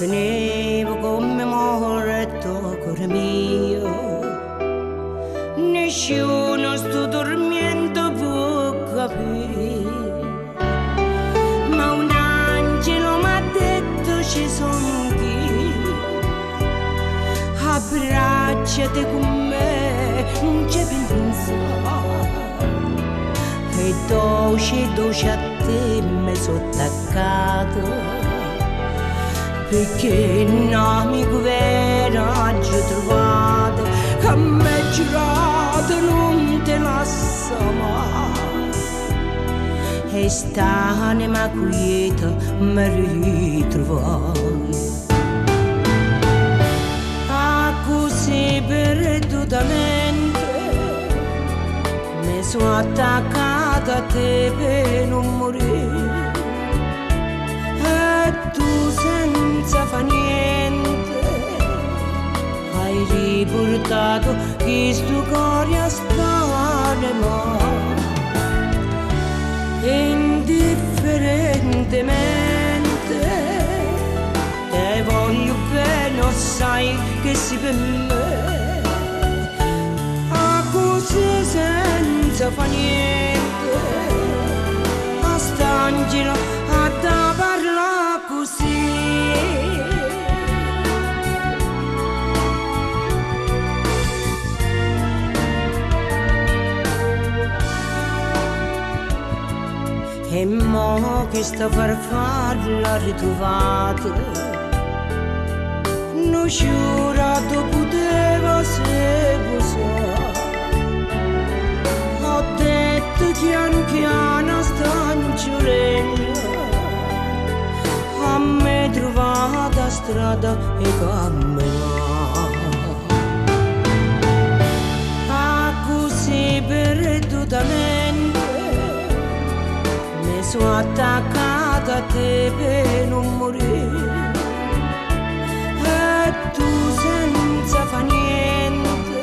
Tenevo come muore 'o core mio. Nessuno sto turmiento può capire. Ma un angelo m'ha detto ci son io. Abbracciate con me, non ci pensare. E dolce, dolce a te mi sono attaccato. Perché un amico vero ho trovato che mi ha giurato non te lascia mai. E st'anima quieta mi ritrovai. Ah, così perdutamente mi sono attaccata a te per non morire. E tu senza fa niente hai riportato questo cuore a stare male. Indifferentemente te voglio bene, sai che si per me. Ah, così senza fa niente a st'angelo a da parla così. E mo che sta farfalla ritrovata, non giurato poteva se posare. Ho detto piano piano st'angiolella, a me trovata strada e camminare. Ah, così perdutamente mi sono attaccata a te per non morire. E tu senza fa niente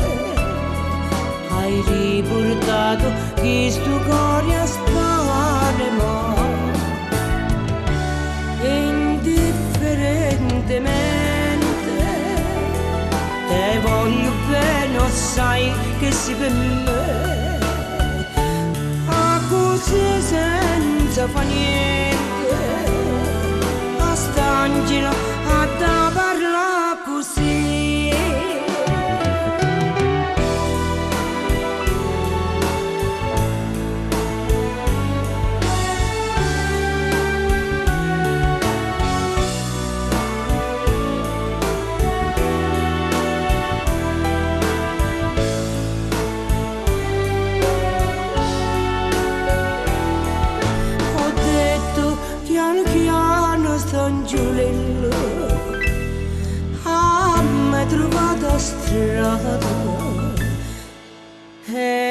hai riportato questo cuore a stare male. Indifferentemente te voglio bene, sai che si per me. Ah, così senza fa niente a st'angelo a da parla così. Ho detto piano piano st'angiolello, a me trovata strada e